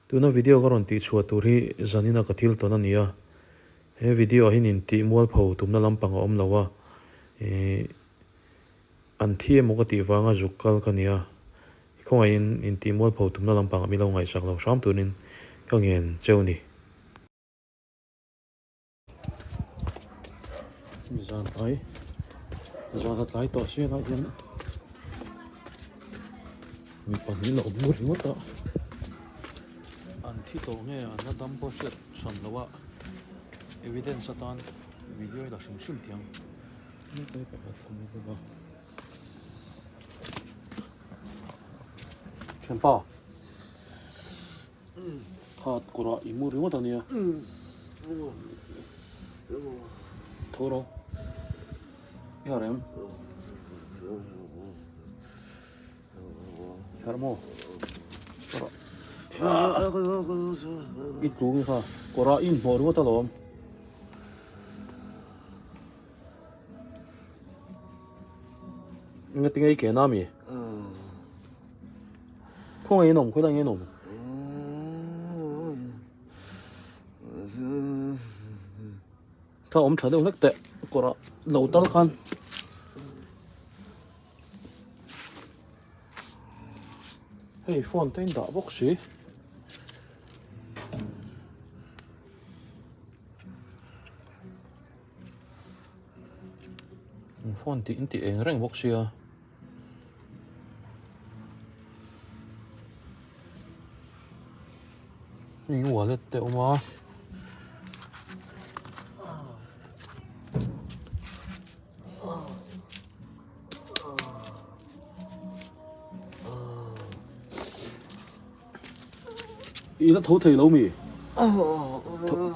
Tuna video ka rawn tih chhuah tur hi zanina ka thil tawn a ni a, he video ah hian intih mualpho tumna lampang a awm lo a, ih an thi emaw ka tih vanga zuk kal ka ni a, khawngaihin intih mualpho tumna lampang ah min lo ngaihsak lo hram turin ka ngen cheu ni. Zan tlai zan a tlai tawh sia lai hian mi pahnih la awm ngur ringawt a an thi tawh nge an la dam pawh hriat hran loh a evidence atan video hi la hrim hrim thiang hei pakhat a awm bawk a thianpa. Khat kawrah i mu ringawt a nia. Tho rawh. I harh em? I harh maw? Kawrah. I tlu nge kha? Kawrah i inhnawh ringawt alawm. Enga tinge i ke na mi? Khawngaih in awm, khawilai nge in awm? Kha awm tha deuh hlek teh kawrah lo tal khan. Hei phone te in dah bawk si. Phone tih in tih eng reng bawk sia. Hei wallet te a awm a. I la tho thei lo mi?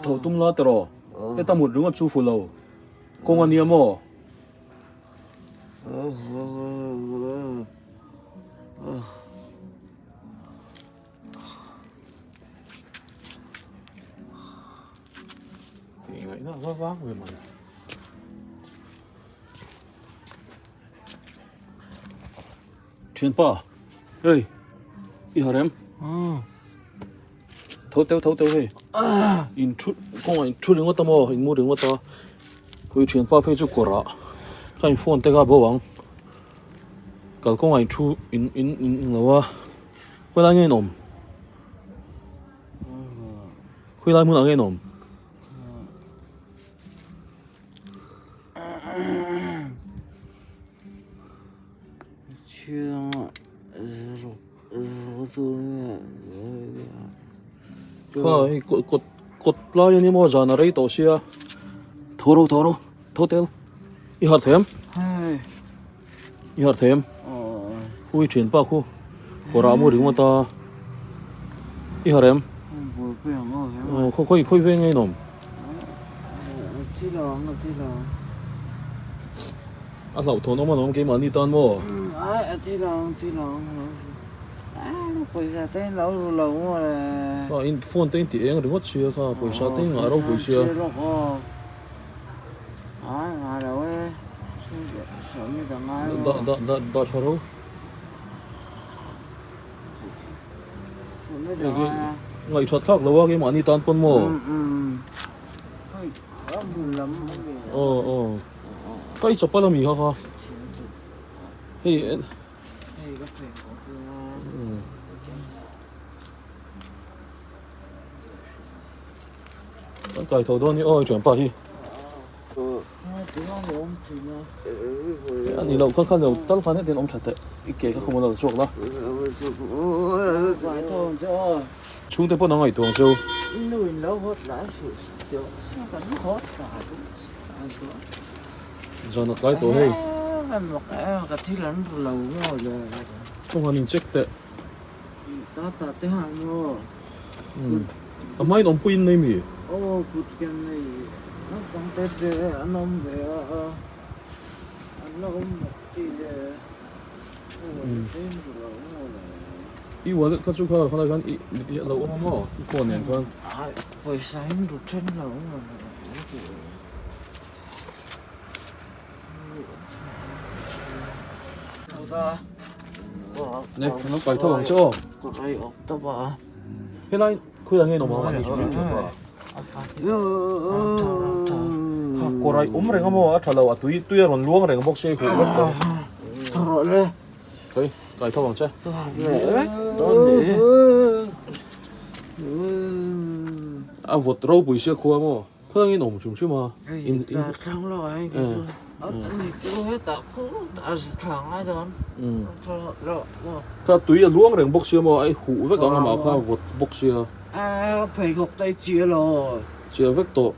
Tho tum la tiraw? Heta mut ringawt chu fu lo. Kawng a nia maw? Tih ngaihna va vang ve mai. Thianpa, hei i harh em? Tho teuh tho teuh hei. In thu kawngah in thu ringawt a maw in mu ringawt a. Khawi thianpa phei chu kawrah ka in phone te kha bo ang. Kal kawngah in thu in in in lo a. Khawi lai nge in awm? Khawi lai hmunah nge in awm? Kha hei kawt kawt kawt lai a ni maw zan a rei tawh sia tho ro tho ro tho tel i harh them i harh them hui thian pa khu kawrah mu ringawt a i harh em aw khawi khawi veng nge in awm. A hlauhthawn awm alawm keimahni tan maw? Kha in phone te in ti eng ringawt sia kha pawisa te in ngah ropui sia. Dah dah dah dah tha ro. Ngaihthat thlak lo a keimahni tan pawn maw? Aw aw ka i chawp a la mi kha kha hei kan kai tho dawn hi aw i thianpa hi a ni loh kha kha lo tal khan hetiang awm tha teh i ke kha khawm a lo chhuak la chhungte pawn a ngaihtuah ang cheu. Zan a tlai tawh hei. Kawng han in check teh. A hmain awmpui in nei mi? I wallet kha chu kha khalai khan i lo awm a maw i phone nen khan. Pawisa in ru then lo Ne, kan lo kai tho ang che aw. Helai khawiah nge in awm ang a ni hrim hrim pa. Kha kawrai awm reng a maw a tha lo a tui tui a rawn luang reng bawk sia i huh vek tawh. Tha rawh le. Khawi kai tho ang che. A vawt ropui sia khua maw. Khawiah nge in awm hrim hrim a. In tlang lo a hei chu. Ani chu hetah khawtah a thla ngai dawn. Kha tui a luang reng bawk sia maw a i huh vek ang amah kha a vawt bawk sia. A pheikhawk te i chiah lo. Chiah vek tawh.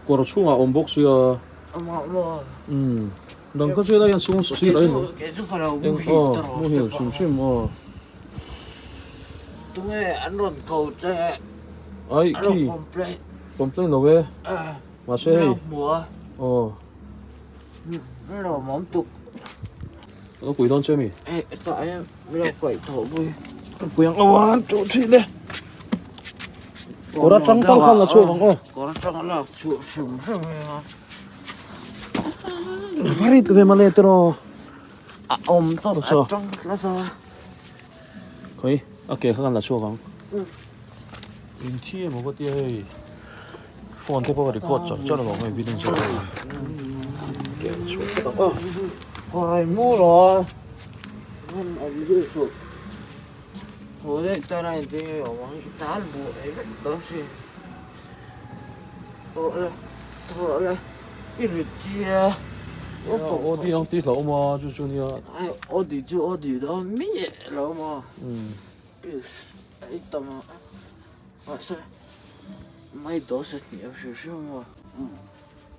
Kawr chhungah a awm bawk sia. Amah maw. Umm. Dang kha chu helai hian chhung sir a in. Kei chu ka lo muhil ta rawh. Muhil hrim hrim aw. Tunge an rawn ko che. Ai khi. Complain. Complain lo e. Mahse hei. Hmua. Aw. Lo mawm tuk. Lo pui dawn che mi. Eh ta em lo kaih tawh pui. Pui ang awan tu thi le. Kawr atang tal khan la chhuak ang aw. Kawr atang lak chhuah hrim hrim a. Varit ve male tiraw. A awm tawp a tang tlat a. Khawi a ke kha kan la chhuak ang. In thi emaw ka tia hei phone te pawh ka record char char alawm hei video chu. Ke an chhuak phawt ang aw. Khawi mu lo. Hman awm zui suh. Haw daih ta la engtin nge awm ang i tal buai vek dawn si. Thawh le thawh le i rit chi a. Aw di ang tih hlauh awm a chu chu nia. Ai aw di chu aw di dawn miah lo maw. Pills a i tam a mahse mai dose hnih a hrilh hrim maw.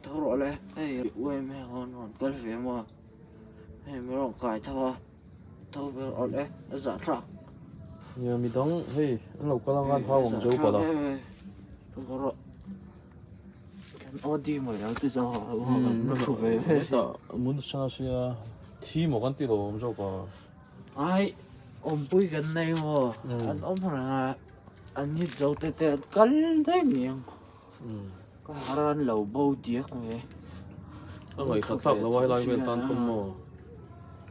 Tho rawh le hei uaim heng an rawn kal ve maw. Hei min rawn kai tho a. Tho vel awrh e, a zah thlak. Nia midang hei an lo kal anga an hau ang zo palh a. Tho rawh. Kan Audi mai lo ti zo ho ho kan la thu ve ve si. Hetah mun sa sia thi maw kan ti lo awm zawk a. Ai awmpui kan nei maw an awm reng a an hit zo te te an kal daih niang. Ka har an lo bo diak mai. A ngaihthla thlak lo a helai vel tan pawh maw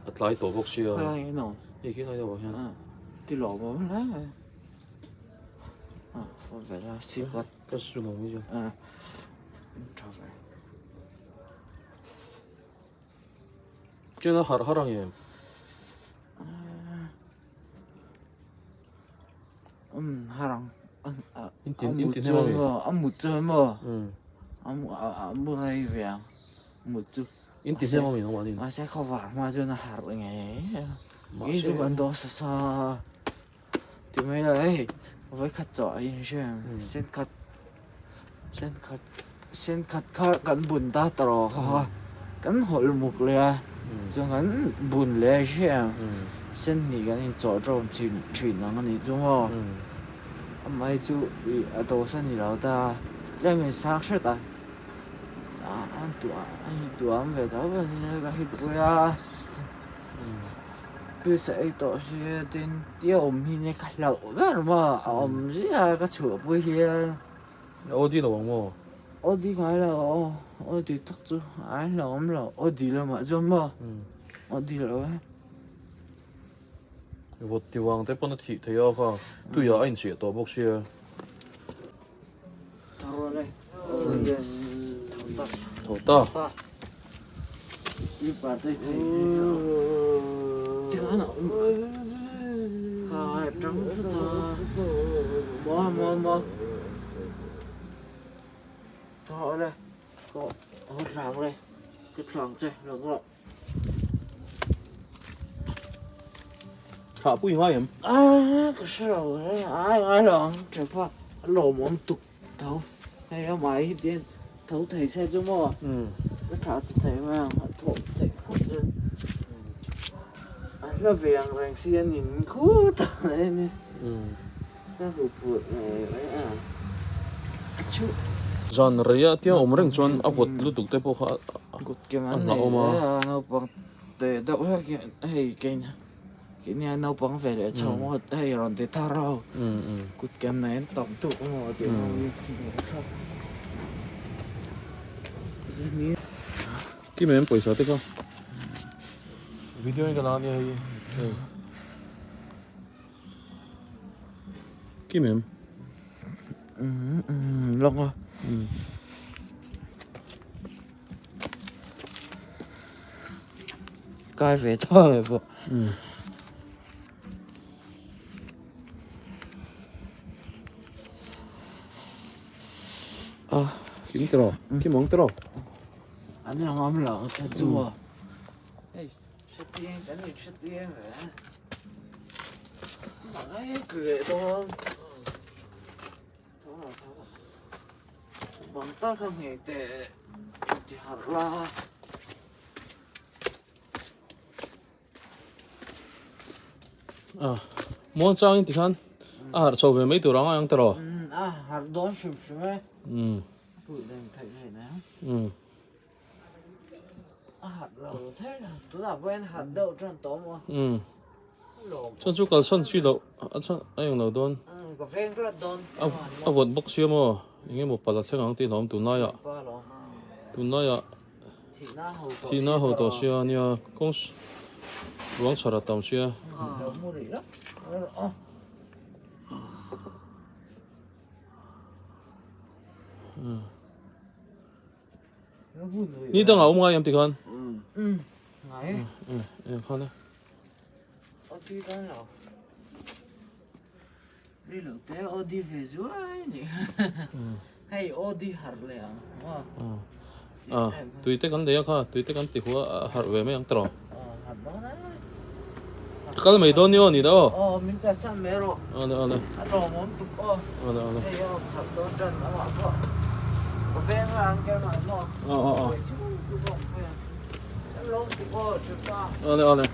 a tlai tawh bawk sia. Khailai nge no? Hei khi lai deuh ah hian. Ti lawm awm hle mai. Phone ve la si kawt. Ka su lo mai chu. Tha ve. Chen a harh harh ang em? Um harang In tin em ami? A mut chu emaw a mu rei ve ang mut chu. In tin em ami nangmah nin? Mahse khawvar hma chuan a harh ngei. Kei chu kan daw sa sa ti mai la hei vawikhat chawh a inhre em senkhat senkhat senkhat kha kan bun ta tawh kha kan hawlh muk leh a chuan kan bun leh a hre ang sen hnih kan inchawh tawm thin thin ang a nih chu maw amah hi chu ih a dawhsan ni lo ta tlem in sang hret a an tuah a intuam ve tho a ni ka hipui a. Pisa ei tawh si a tin tia awm hi nia ka hlauh ber maw a awm ziah a ka chhuahpui hian. Aw di lo ang maw? Aw di ngai lo aw, aw di tak chu a hlauhawm lo, aw di lamah chuan maw aw di lo e. Vawt ti vang te pawn a thih theih a kha tuiah a inchiah tawh bawk sia. Tho rawh le. Yes. Tho ta. Tho ta. Slipper te thei. Tikhan a awm. Kha tang ta. Mo mo mo. Tho rawh le. Ko ho thlang le. Ka thlang che lo rawh. Thlah pui ngai em? Ah, ka hre lo e. Ai ngai lo ang Ṭhepa. A lawmawm tuk tho. Hei a mai hi tian tho thei se chu maw? Ka thlah ta thei mai ang. A thawh theih phawt chuan. A hla ve ang reng si a nin khut a ni. Ka hmu phut ngei mai a. Chu. Zan rei a tia awm reng chuan a vawt lutuk te pawh kha a hlauhawm a. Naupang te deuh hlek hian hei keina keini a naupang ve leh chho ngawt hei rawn ti thar ho kut kem nei an tam tuk emaw tih ho hi Kim em pawisa te kha video in ka la ania hei hei. Kim em? Lawng a. Kai ve tho ve pawh. Kim tiraw? Kim ang tiraw? An lang am lo ta chu a. Hei hre chiang kan in hre chiang ve a. Mai leh dawn. Tho lo tho lo. Bang tak a nghei teh inti harh la. A muang changin tikhan a harh chho ve mai tur ang a ang tiraw? A harh dawn hrim hrim e. Puih reng theih theih na. A harh lo thei na. Tunah pawh hian harh deuh tan tawh maw? Chuan chu kalsan chi loh a chhan a eng lo dawn. Ka veng rat dawn. A vawt bawk sia maw? Eng emaw palh a thleng ang tih a hlauhawm tunlaiah. Tunlaiah Thihna ho tawh sia nia kawng ruang chhar a tam sia. Ni dangah awm ngai em tikhan? Ngai. Khan e. Ri lo te Audi ve zuai ni. Hei Audi harh leh ang maw. A tui te kan lei a kha tui te kan ti hua a harh ve mai ang tawh. Harh dawn a. Kal mai dawn ni aw ni dah aw. Aw min kalsan mai rawh. Awle awle. A lawmawm tuk aw. Awle awle. Hei aw harh dawn tan amah pawh. Ka veng a ang ker mah maw. Aw aw aw. Chu chu bawk. Lawm tuk aw thianpa. Awle awle.